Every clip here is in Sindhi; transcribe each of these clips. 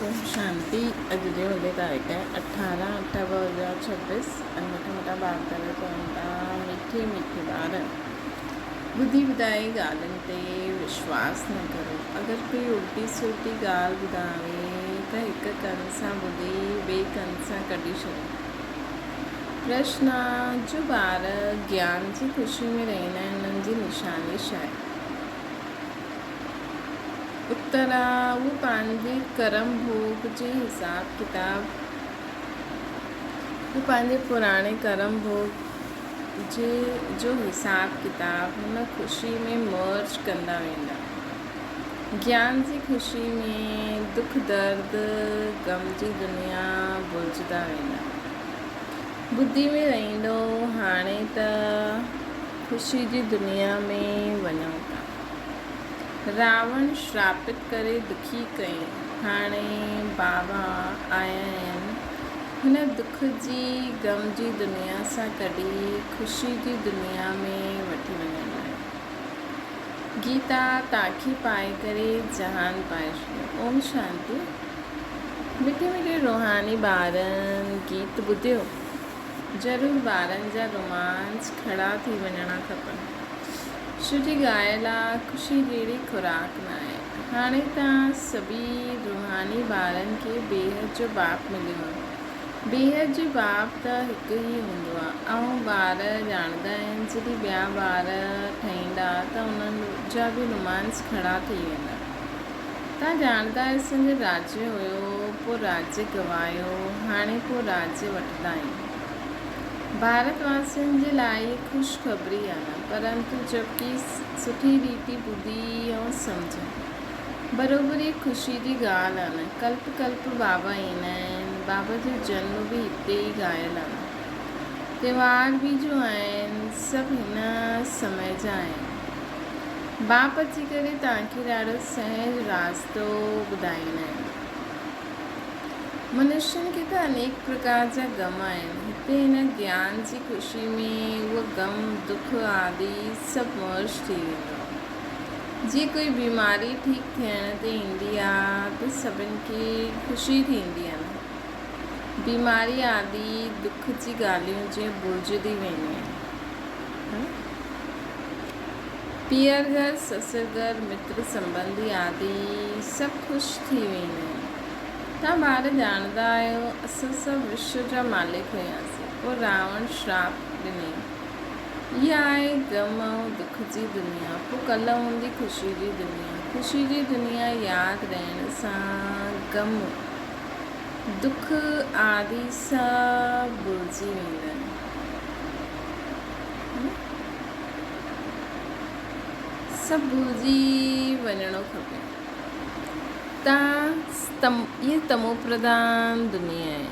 اوم شانتي اڄ جي ملي تاريخ 18 اٺ 2026 ۽ مٺا مٺا ٻار چون ٿا مٺي مٺي ٻار ٻڌي ٻڌائي ڳالهين تي وشواس نه ڪرو اگر ڪوئي الٽي سلٽي ڳالهه ٻڌاوي ته هڪ ڪن سان ٻڌي ٻئي ڪن سان ڪڍي ڇڏيو پرشن جو ٻار گيان جي خوشي ۾ رهندا آهن انهن جي نشاني ڇا آهي؟ اتر، اهو پنهنجي ڪرم ڀوڳ جي حساب ڪتاب، اهو پنهنجي پراڻي ڪرم ڀوڳ جي جو حساب ڪتاب هن خوشي ۾ مرج ڪندا ويندا. گيان جي خوشي ۾ دک درد غم جي دنيا ڀلجدا ويندا. ٻڌي ۾ رهندو هاڻي ته خوشي جي دنيا ۾ وڃون ٿا. راوڻ شراپت ڪري دکي ڪيائين. هاڻي بابا آيا آهن. هن دک جي غم جي دنيا سان ڪڍي خوشي جي دنيا ۾ وٺي وڃڻ لاء. گيتا تاکي پائي ڪري جهان پائي ڇڏيو. اوم شانتي. مٺي مٺي روحاني ٻارن گيت ٻڌيو. ضرور ٻارن جا رومانس کڙا ٿي وڃڻا کپن. سٺي ڳائل آ، خوشي جهڙي خوراڪ ناهي. هاڻي توهان سڀئي روحاني ٻارن کي بيحد جو باپ مليو آ. بيحد جو باپ ته هڪ ئي هوندو آ. ۽ ٻار ڄاڻندا آهن جڏهن ٻيا ٻار ٺهيندا ته انهن جا به رومانس کڙا ٿي ويندا. توهان ڄاڻندا آهيو اسان جو راجيه هيو، پوء راجيه گنوايو، هاڻي پوء راجيه وٺندا آهيون. ڀارت واسين جي لاء هي خوش خبري آ نه پرنتو جبڪي سٺي ريتي ٻڌي ۽ سمجهه بروبر هي خوشي جي ڳالهه آ نه ڪلپ ڪلپ بابا ايندا آهن بابا جو جنم به هتي ئي ڳايل آ نه تهوار به جو آهن سڀ هن سمي جا آهن باپ اچي ڪري توهان کي ڏاڍو سهج راستو ٻڌائيندا آهن. منشين کي ته انيڪ پرڪار جا غم آهن. هتي هن گيان جي خوشي ۾ اهو غم، دک آدي سڀ مرش ٿي ويندو آهي. جيئن ڪوئي بيماري ٺيڪ ٿيڻ تي ايندي آ ته سڀن کي خوشي ٿيندي آ نه. بيماري آدي دک جي ڳالهيون جيئن ڀلجدي وينديون آهن. پيئر گهر، سسر گهر، متر سنٻنڌي آدي سڀ خوش ٿي ويندا آهن. توهان ٻار ڄاڻندا آهيو، اسان سڀ وشو جا مالڪ هياسين، پوء راوڻ شراپ ڏنائين. اها آهي غم ۽ دک جي دنيا، پوء ڪلهه هوندي خوشي جي دنيا. خوشي جي دنيا ياد رهڻ سان غم، دک آدي سڀ ڀلجي ويندا آهن. سڀ ڀلجي وڃڻو کپي. تان هيء تمو پرڌان دنيا آهي.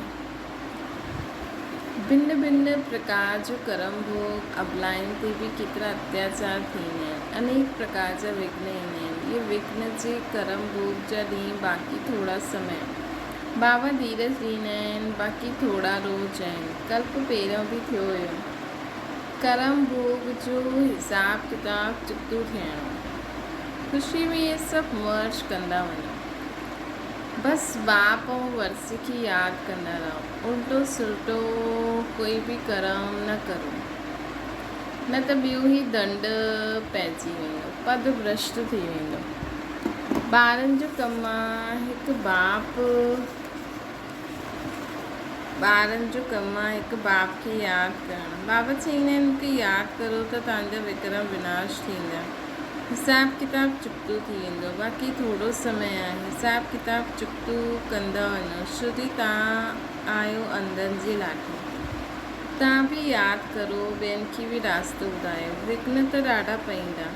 ڀن ڀن پرڪار جو ڪرم ڀوڳ، ابلائن تي به ڪيترا اتياچار ٿيندا آهن. انيڪ پرڪار جا وگهن ايندا آهن. اهي وگهن جي ڪرم ڀوڳ جا ڏينهن باقي ٿورا سمي. بابا ڌيرج ڏيندا آهن، باقي ٿورا روز آهن. ڪلپ پهريون به ٿيو هيو. ڪرم ڀوڳ جو حساب ڪتاب چڪتو ٿيڻو. خوشي ۾ اهي سڀ مرج ڪندا وڃو. بس باپ ۽ ورثي کي ياد ڪندا رهو. الٽو سلٽو ڪوئي به ڪرم نه ڪرو. نه ته ٻيو هي دنڊ پئجي ويندو. پد ڀرشٽ ٿي ويندو. ٻارن جو ڪم آ هڪ باپ. ٻارن جو ڪم آهي هڪ باپ کي ياد ڪرڻ. بابا چئيندا آهن مون کي ياد ڪرو ته توهان جا وڪرم وناش ٿيندا. حساب ڪتاب چڪتو ٿي ويندو. باقي ٿورو سمي آهي. حساب ڪتاب چڪتو ڪندا وڃو. شروع توهان آهيو انڌن جي لاٺي. توهان به ياد ڪرو ٻين کي به راستو ٻڌايو. وگهن ته ڏاڍا پئيندا.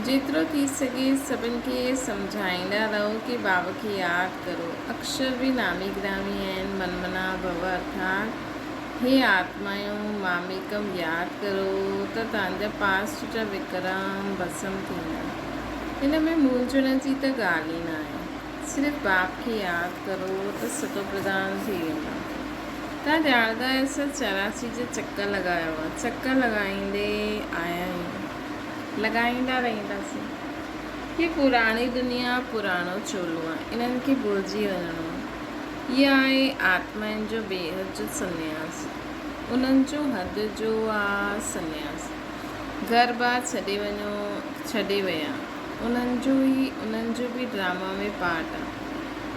جيترو ٿي سگهي سڀن کي سمجهائيندا رهو ڪي بابا کي ياد ڪرو. اڪشر به نامي گرامي آهن، من منا ڀو ارٿات هي آتمايون ماميڪم ياد ڪرو ته توهان جا پاسٽ جا وڪرم ڀسم ٿيندا. ان ۾ مونجهڻ جي ته ڳالهه ئي ناهي. صرف باپ کي ياد ڪرو ته ستو پرڌان ٿي ويندا. توهان ڄاڻندا آهيو اسان 84 جا چڪر لڳايو آهي. چڪر لڳائيندي آيا آهيون. لڳائيندا رهنداسين. هي پراڻي دنيا پراڻو چولو آهي. انهن کي ڀلجي وڃڻو آهي. هي آهي آتمائن جو بيحد جو سنياس. انهن جو حد جو آ سنياس. گهر بار ڇڏي وڃو ڇڏي ويا. انهن جو ئي انهن جو به ڊراما ۾ پارٽ آ.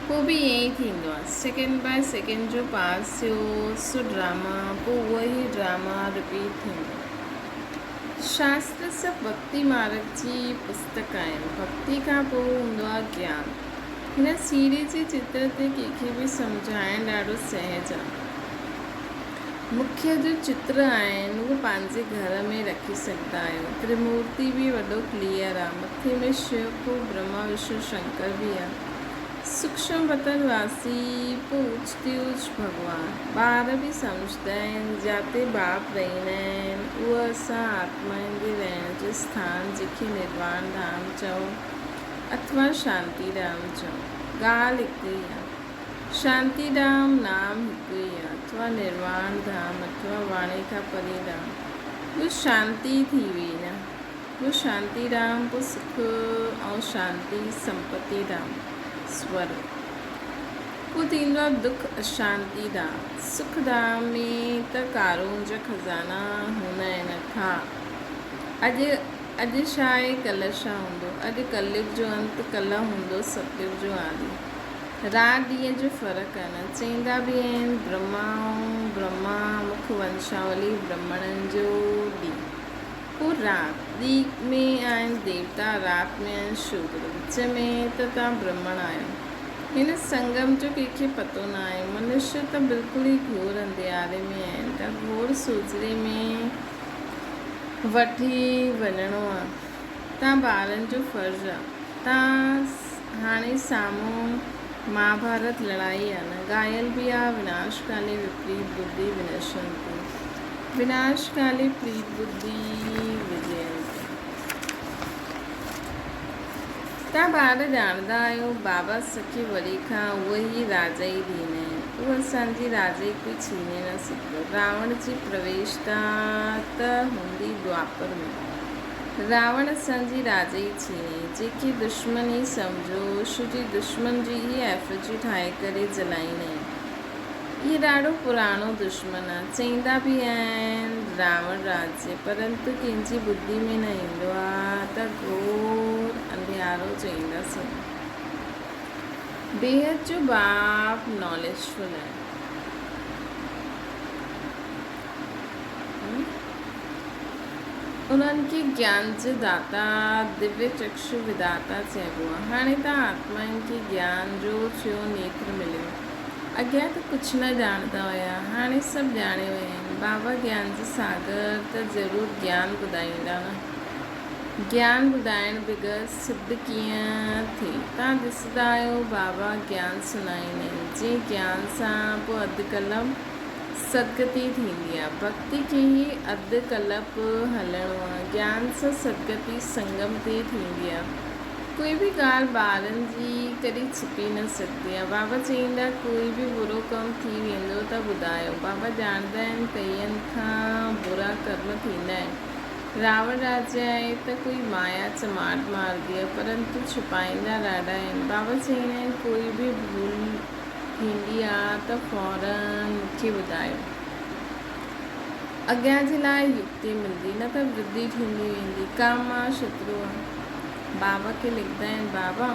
پو به ائين ئي ٿيندو آ. سيڪنڊ باء سيڪنڊ جو پاس ٿيو سو ڊراما پو اهو ئي ڊراما رپيٽ ٿيندو. شاستر سڀ ڀڳتي مارگ جي پستڪ آهن. ڀڳتي کان پوء هوندو آ گيان. هن سيڙهي جي چتر تي ڪنهن کي به سمجهائڻ ڏاڍو سهج آ. مکيه جو چتر آهن اهو پنهنجي گهر ۾ رکي سگهندا آهيو. ترمورتي به وڏو ڪليئر آ. مٿي ۾ شو پو برهما وشنو شنڪر به آ. سوڪشم وطن واسي پو اوچ تي اوچ ڀڳوان. ٻار به سمجهندا آهن جاتي باپ رهندا آهن اهو اسان آتمائن جي رهڻ جو اسٿان جنهن کي نرواڻ ڌام چئو. اٿوا شانتي رام چئو. ڳالهه هڪ ئي آ. شانتي ڌام نام هڪ ئي آ. اٿوا نرواڻ ڌام اٿوا واڻي کان پري ڌام. اهو شانتي ٿي وئي نه. اهو شانتي ڌام پوء سک ۽ شانتي سمپتي ڌام سورڳ. پوء ٿيندو آ دک اشانتي ڌام. سک ڌام ۾ ته ڪارونجهه جا خزانا هوندا آهن اٿا. اڄ اڄ ڇا آهي ڪلهه ڇا هوندو؟ اڄ ڪليگ جو انت، ڪلهه هوندو ستيگ جو آدي. رات ڏينهن جو فرق آهي نه. چئيندا به آهن برهما ۽ برهما مک ونشاولي برهمڻن جو ڏينهن. پوء رات، ڏينهن ۾ آهن ديوتا، رات ۾ آهن شودر. وچ ۾ ته توهان برهمڻ آهيو. هن سنگم جو ڪنهن کي پتو نه آهي. منشيه ته بلڪل ئي گهور انڌياري ۾ آهن. ته گهور سوجهري ۾. وٺي وڃڻو آ. تان ٻارن جو فرض آ. تان هاڻي سامهون مهاڀارت لڙائي آ نه. گايل به آ وناش ڪالي وپريت ٻڌي ونشنتي. وناش ڪالي پريت ٻڌي وجينتي. تان ٻار ڄاڻندا آهيو بابا سکي وري کان اهي ئي راجا ئي ڌين آهن. اهو اسان جي راجائي ڪوئي ڇيني نه سگهندو. راوڻ جي پرويشتا ته هوندي دوآپر ۾. راوڻ اسان جي راجائي ڇيني. جيڪي دشمن ئي سمجهو شو جي دشمن جي ئي ايفجي ٺاهي ڪري جلائيندا آهن. اهي ڏاڍو پراڻو دشمن آ. چئيندا به آهن راوڻ راجيه پرنتو ڪنهن جي ٻڌي ۾ نه ايندو آ ته گهور انڌيارو چئينداسين. بيحد جو باپ ناليج فل آهي. انهن کي گيان جي داتا، دويه چڪشو وداتا چئبو آهي. هاڻي ته آتمائن کي گيان جو ڇهون نيتر مليو. اڳيان ته ڪجهه نه ڄاڻندا هيا، هاڻي سڀ ڄاڻي ويا آهن. بابا گيان جي ساگر ته ضرور گيان ٻڌائيندا نه. گيان ٻڌائڻ بغير سڌ ڪيئن ٿئي؟ توهان ڏسندا آهيو بابا گيان سڻائيندا آهن، جنهن گيان سان پوء اڌ ڪلم سدگتي ٿيندي آهي. ڀڳتي کي ئي اڌ ڪلپ هلڻو آهي. گيان سان سدگتي سنگم تي ٿيندي آهي. ڪوئي به ڳالهه ٻارن جي ڪڏهن ڇپي نه سگهندي آهي. بابا چئيندا ڪوئي به برو ڪم ٿي ويندو ته ٻڌايو. بابا ڄاڻندا آهن ڪئين کان برا ڪرم ٿيندا آهن. راوڻ راجا آهي ته ڪوئي مايا چماٽ مارندي آهي پرنتو ڇپائيندا ڏاڍا آهن. بابا چئيندا آهن ڪوئي به ڀول ٿيندي آ ته فورن مون کي ٻڌايو. اڳيان جي لاء يڪتي ملندي نه ته ورڌي ٿيندي ويندي. ڪام آ شترو آ. بابا کي لکندا آهن بابا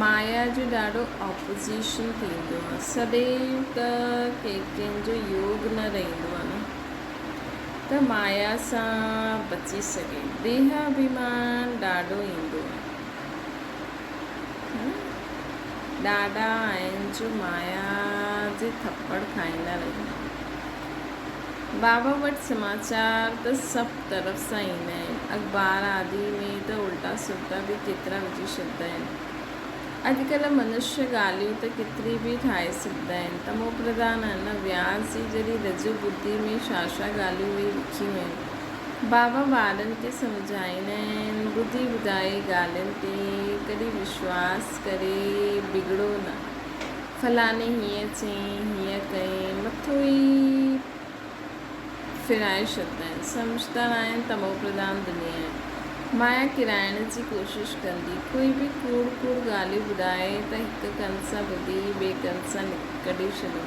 مايا جو ڏاڍو آپوزيشن ٿيندو آ سڏيو ته ڪنهن جو يوگ نه رهندو آ نه ته مايا سان بچي سگهي. ديهه اڀيمان ڏاڍو ايندو آ. ڏاڍا آهن جو مايا جي ٿپڙ کائيندا رهندا آهن. بابا وٽ سماچار ته سڀ طرف سان ايندا آهن. اخبار آدي ۾ ته الٽا سلٽا به ڪيترا وجهي ڇڏدا آهن. اڄڪلهه منشيه ڳالهيون ته ڪيتري به ٺاهي سگهندا آهن. تمو پرڌان آهن نه. وياس جي جڏهن رجو ٻڌي ۾ ڇا ڇا ڳالهيون ويهي لکيون آهن. بابا ٻارن کي سمجهائيندا آهن، ٻڌي ٻڌائي ڳالهين تي ڪڏهن وشواس ڪري بگڙو نه. فلاڻي هيئن چيائين، هيئن ڪيائين، مٿو ئي ڦيرائي ڇڏيندا آهن. سمجهدار آهن تمو پرڌان دنيا آهي. مايا ڪيرائڻ جي ڪوشش ڪندي. ڪوئي به ڪوڙ ڪوڙ ڳالهيون ٻڌائي ته هڪ ڪن سان ٻڌي ٻئي ڪن سان ڪڍي ڇڏيو.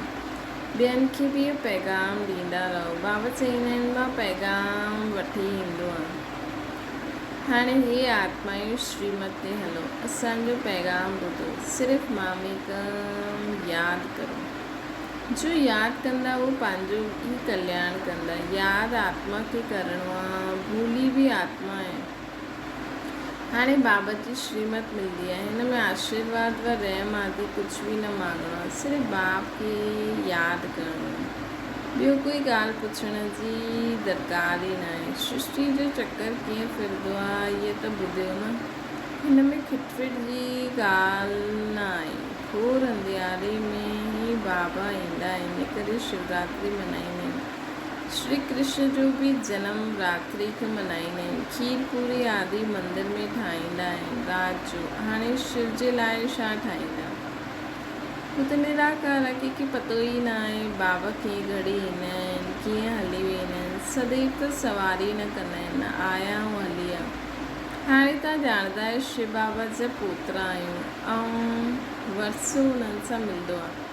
ٻين کي به اهو پيغام ڏيندا رهو. بابا چئيندا آهن مان پيغام وٺي ايندو آهيان. هاڻي هي آتمايون شريمت تي هلو. اسان جو پيغام ٻڌو. صرف ماميڪم ياد ڪرو. جو ياد ڪندا اهو پنهنجو ئي ڪلياڻ ڪندا. ياد آتما کي ڪرڻو آ، ڀولي به آتما آهي. هاڻي بابت جي شريمت ملندي آهي. هن ۾ آشيرواد و رحم آدي ڪجهه به نه مانگڻو آ، صرف باپ کي ياد ڪرڻو آ. ٻيو ڪوئي ڳالهه پڇڻ جي درڪار ئي ناهي. سرشٽي جو چڪر ڪيئن ڦرندو آ، اهي ته ٻڌيو نه. هن ۾ کٽ پٽ جي ڳالهه نه آهي. گهور انڌياري ۾ ئي بابا ايندا آهن، ان ڪري شوراتري ملهائيندا آهن. شري ڪرشن جو به جنم راتري کي ملهائيندا آهن. کير پوري آدي مندر ۾ ٺاهيندا آهن رات جو. هاڻي شو جي لاء ڇا ٺاهيندا؟ هو ته نراڪار آهي، ڪنهن کي پتو ئي نه آهي بابا ڪنهن گهڙي ايندا آهن، ڪيئن هلي ويندا آهن. سديو ته سواري نه ڪندا آهن، آيا ۽ هلي ويا. هاڻي توهان ڄاڻندا آهيو شو بابا جا پوترا آهيون ۽ ورثو انهن سان ملندو آهي.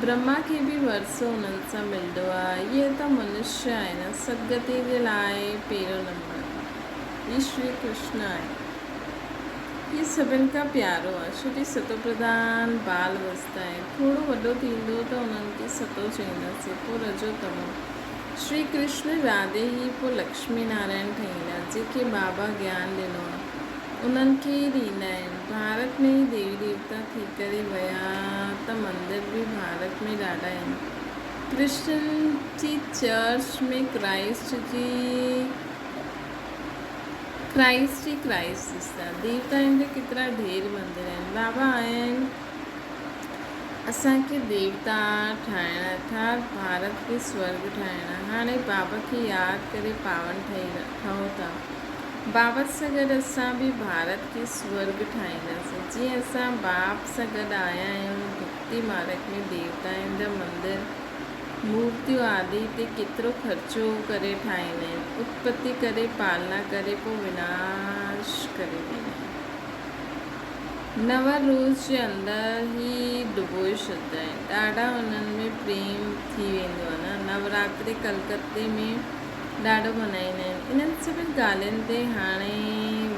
برهما کي به ورثو انهن سان ملندو آهي. اهي ته منشيه آهن، سدگتي جي لاء پهريون نمبر هي شري ڪرشن آهي. هي سڀن کان پيارو آهي. ڇو جو ستو پرڌان بال اوستا آهي. ٿورو وڏو ٿيندو ته انهن کي ستو چئينداسين، پوء رجو تمو. شري ڪرشن راڌي ئي پوء لڪشمي نارائڻ ٺهيندا، جيڪي بابا گيان ڏنو آهي، انهن کي ئي ڏيندا آهن. ڀارت ۾ ئي ديوي ديوتا ٿي ڪري ويا ته مندر به ڀارت ۾ ڏاڍا آهن. ڪرسچن جي چرچ ۾ ڪرائسٽ جي ڪرائسٽ ئي ڪرائسٽ ڏسندا. ديوتائن جا ڪيترا ڍير مندر آهن. بابا آيا آهن. اسان کي ديوتا ٺاهڻ ارٿات ڀارت کي سورڳ ٺاهڻ. هاڻي بابا کي ياد ڪري پاون ٺهو ٿا. بابت سان گڏ اسان به ڀارت کي سورڳ ٺاهينداسين. جيئن اسان باپ سان گڏ آيا آهيون. ڀڳتي مارڳ ۾ ديوتائن جا مندر، مورتيون آدي تي ڪيترو خرچو ڪري ٺاهيندا آهن. اتپتي ڪري پالنا ڪري پوء وناش ڪري ويندا آهن. نو روز جي اندر هي ڊبوئي ڇڏندا آهن. ڏاڍا انهن ۾ پريم ٿي ويندو آهي نه. نوراتري ڪلڪتي ۾ ڏاڍو ملهائيندا آهن. انهن سڀن ڳالهين تي هاڻي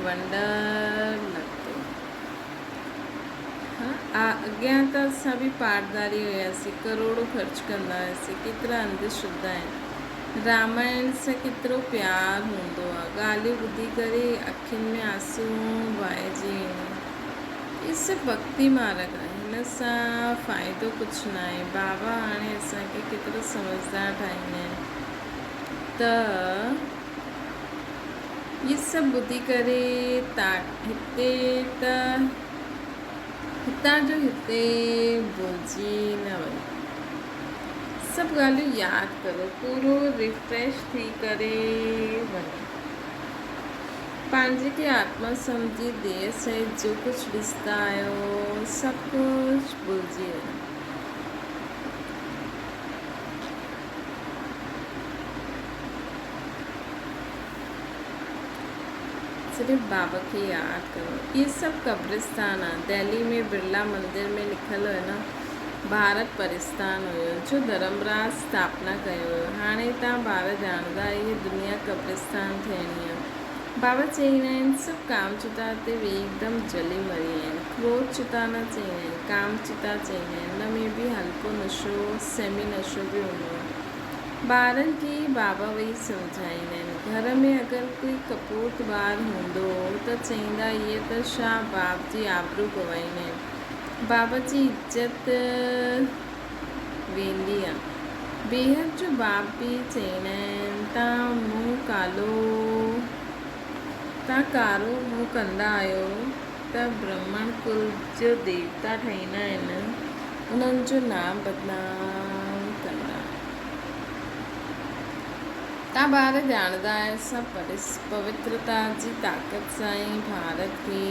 ونڊر لڳندو. ها اڳيان ته اسان به پاڙداري هياسين. ڪروڙون خرچ ڪندا هياسين. ڪيترا انڌ شرڌا آهن. رامائڻ سان ڪيترو پيار هوندو آ. ڳالهيون ٻڌي ڪري اکين ۾ آنسو وهائجي ويندا آهن. هي سڀ ڀڳتي مارڳ آ. هن سان فائدو ڪجهه ناهي. بابا هاڻي اسان کي ڪيترو سمجهدار ٺاهيندا آهن ته هي سڀ ٻڌي ڪري هتي ته هتان جو هتي ڀلجي نه وڃو. سڀ ڳالهيون ياد ڪرو، پورو ريفريش ٿي ڪري وڃو. پنهنجي کي آتما سمجهي ديهه سهت جو ڪجهه ڏسندا آهيو، سڀ ڪجهه ڀلجي وڃو. صرف بابا کي ياد ڪرو. اهي سڀ قبرستان آ. دهلي ۾ برلا مندر ۾ لکيل هيو نه ڀارت پرستان هيو جو ڌرمراج اسٿاپنا ڪيو هيو. هاڻي تان ڀارت ڄاڻندا اهي دنيا قبرستان ٿيڻي آ. بابا چئيندا آهن سڀ ڪام چتا تي ويهي هڪدم جلي مري ويا آهن. ڪروڌ چتا نه چئيندا آهن ڪام چتا چئيندا آهن. ان ۾ به هلڪو نشو سيمي نشو به هوندو آ. ٻارن کي ئي بابا ويهي سمجهائيندا آهن. گهر ۾ اگر ڪوئي ڪپوت ٻار هوندو هو ته چئيندا اهي ته شاهه باب جي آبرو گنوائيندا آهن. بابا جي عزت ويندي آ. بيحد جو باب به چئيندا آهن تان منهن ڪالو تان ڪارو منهن ڪندا آهيو ته برهمڻ ڪل جو ديوتا ٺهيندا آهن انهن جو نام بدنام ڪندا آهن. تان ٻار ڄاڻندا آهيو اسان پوترتا جي طاقت سان ئي ڀارت کي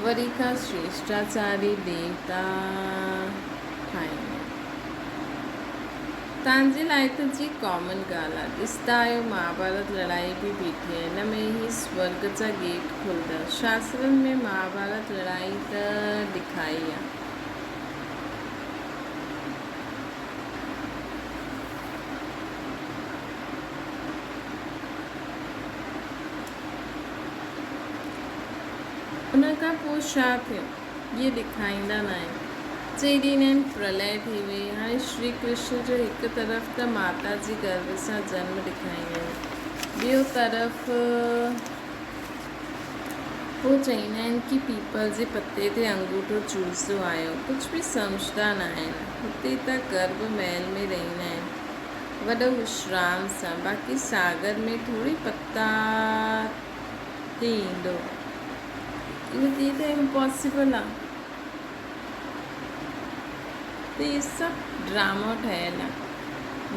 وري کان شريشٽاچاري ديوتا ٺاهيندا. توهان جي لاء ته جي ڪامن ڳالهه آ. ڏسندا آهيو مهاڀارت لڙائي به بيٺي آهي. ان ۾ ئي سورڳ جا گيٽ کلندا. شاسترن ۾ مهاڀارت لڙائي ته ڏکائي آ. ان کان پوء ڇا ٿيو؟ اهي ڏکائيندا ناهن. چئي ڏيندا آهن پرلئه ٿي وئي. هاڻي شري ڪرشن جو هڪ طرف ته ماتا جي گرڀ سان جنم ڏکائيندا آهن، ٻيو طرف پوء چئيندا آهن ڪي پيپل جي پتي تي انگوٺو چوسندو آيو. ڪجهه به سمجهندا ناهن. هتي ته گرڀ محل ۾ رهندا آهن وڏو وشرام سان. باقي ساگر ۾ ٿوري پتا تي ايندو. اهو ته ته امپاسيبل آ ته اهي سڀ ڊرامو ٺهيل آ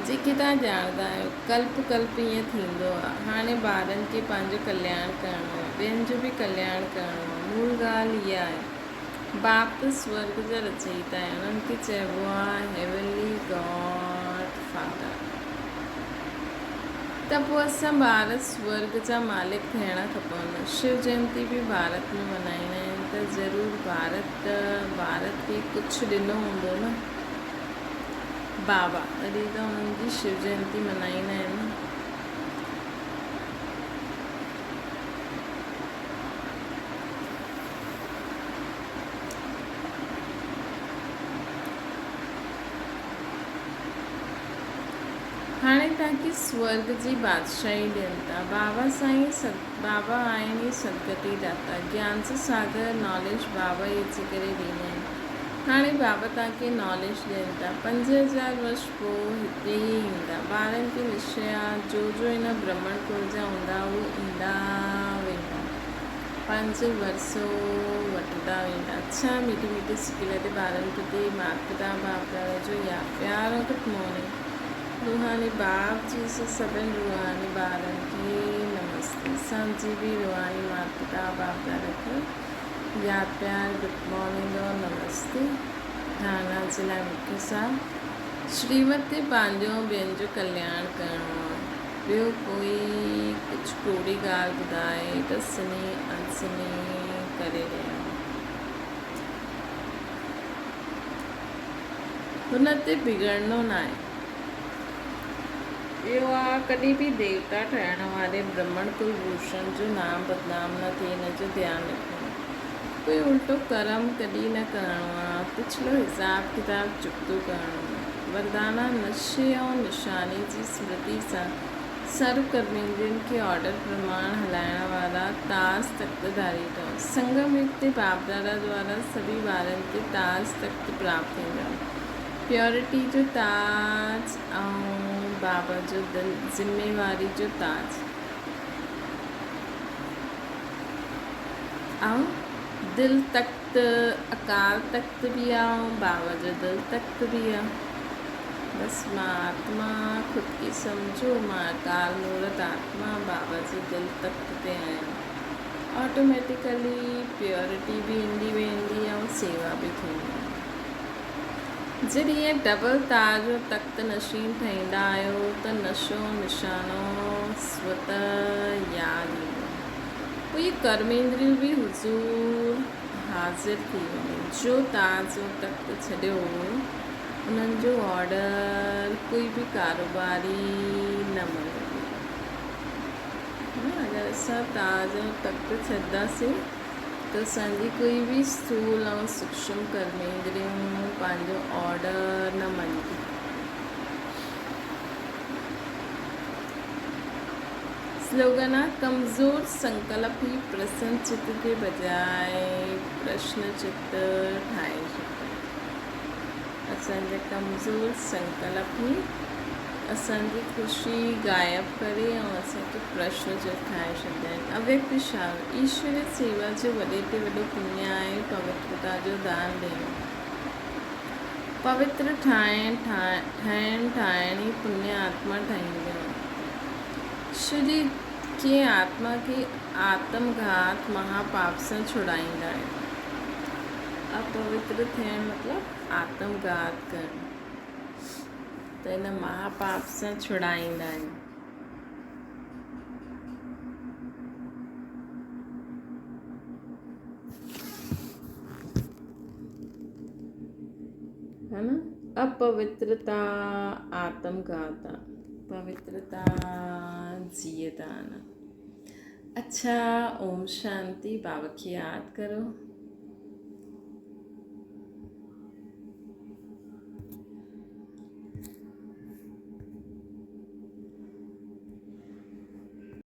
جيڪي توهان ڄاڻندا آهيو ڪلپ ڪلپ ائين ٿيندو آ هاڻي ٻارن کي پنهنجو ڪلياڻ ڪرڻو آ ٻين جو به ڪلياڻ ڪرڻو آ مول ڳالهه اها آهي باپ ته سورگ جا رچئيتا آهن انهن کي چئبو آ هيونلي گاڊ فادر. ته پوء اسان ٻار سورڳ جا مالڪ ٿيڻ کپون. شو جينتي به ڀارت ۾ منائيندا آهن ته ضرور ڀارت ته ڀارت کي ڪجهه ڏنو هوندو نه بابا تڏهن ته انهن جي شو جينتي منائيندا آهن نه. هاڻي توهان کي سورڳ جي بادشاهي ڏين ٿا. بابا سائين ست بابا آهن ئي سدگتي داتا. گيان جو ساگر ناليج بابا ئي اچي ڪري ڏيندا آهن. هاڻي بابا توهان کي ناليج ڏين ٿا. 5000 ورش پوء هتي ئي ايندا. ٻارن کي نشچي آ جو جو هن برهمڻ ڪل جا هوندا هو ايندا ويندا. پنهنجو ورثو وٺندا ويندا. اڇا ميٺي ميٺي سڪيلڌي ٻارن پرتي مات پتا باپ دادا جو ياد پيار ۽ گڊ مارننگ روحاني باپ جي سو سڀن روحاني ٻارن کي نمستي اسان جي به روحاني مات پتا باپ دادا کي ياد پيار گڊ مارننگ اور نمستي ڌارنا جي لاء مکيه سار شريمت تي پنهنجو ۽ ٻين جو ڪلياڻ ڪرڻو آ. ٻيو ڪوئي ڪجهه ڪوڙي ڳالهه ٻڌائي ته سني اڻسني ڪري رهيا. هن تي بگڙڻو ناهي. ٻيو آ ڪڏهن به ديوتا ٺاهڻ واري برهمڻ ڪل ڀوشڻ جو نام بدنام نه ٿئي ان جو ڌيان رکڻو. ڪوئي الٽو ڪرم ڪڏهن نه ڪرڻو آ، پڇلو حساب ڪتاب چڪتو ڪرڻو آ. وردانا نشي ۽ نشاني جي سمرتي سان سرو ڪرميندرين کي آرڊر پرماڻ هلائڻ وارا تاج تخت ڌاري ٺهو. سنگم يگ تي باپدادا دوارا سڀئي ٻارن کي تاج تخت پراپت ٿيندو. پيورٽي جو تاج ۽ بابا جو دل ذميواري جو تاج. ۽ دل تخت اڪال تخت به آ ۽ بابا جو دل تخت به آ. بس مان آتما خود کي سمجهو مان اڪال مورت آتما بابا جي دل تخت تي آهيان. آٽوميٽيڪلي پيورٽي به ايندي ويندي ۽ سيوا به ٿيندي. جڏهن ائين ڊبل تاج و تخت نشين ٺهيندا آهيو ته نشو نشانو سوته ياد ايندو. پوء اهي ڪرميندريون به حضور حاضر ٿي وڃن. جو تاج و تخت ڇڏيو هو، انهن جو آرڊر ڪوئي به ڪاروباري نه مڃيندو. اگر اسان تاج و تخت ڇڏنداسين ته اسان جي ڪوئي به اسٿول ۽ سوڪشم ڪرميندريون پنهنجو آرڊر نه مڃنديون. سلوگن آ، ڪمزور سنڪلپ ئي پرسن چت جي بجاء پرشن چت ٺاهي ڇڏيندو. اسان جا ڪمزور سنڪلپ ئي اسان جي خوشي غائب ڪري ۽ اسان کي پرشن چت ٺاهي ڇڏيندا آهن. اويڪت اشارو، ايشوري سيوا جو وڏي تي وڏو پڃ آهي پوترتا جو دان ڏيڻ. پوتر ٺاهڻ ٺاهڻ ٺاهڻ ئي پڃ آتما ٺاهيندو آهي. شرير کي آتما کي آتم گهات مها پاپ سان ڇڙائيندا آهن. اپوتر ٿيڻ مطلب آتم گهات ڪرڻ. ته ان مها پاپ سان ڇڙائيندا آهيون. ها نه اپوترتا آتم گهات آ، پوترتا جيئدان آ. اڇا اوم شانتي بابا کي ياد ڪرو.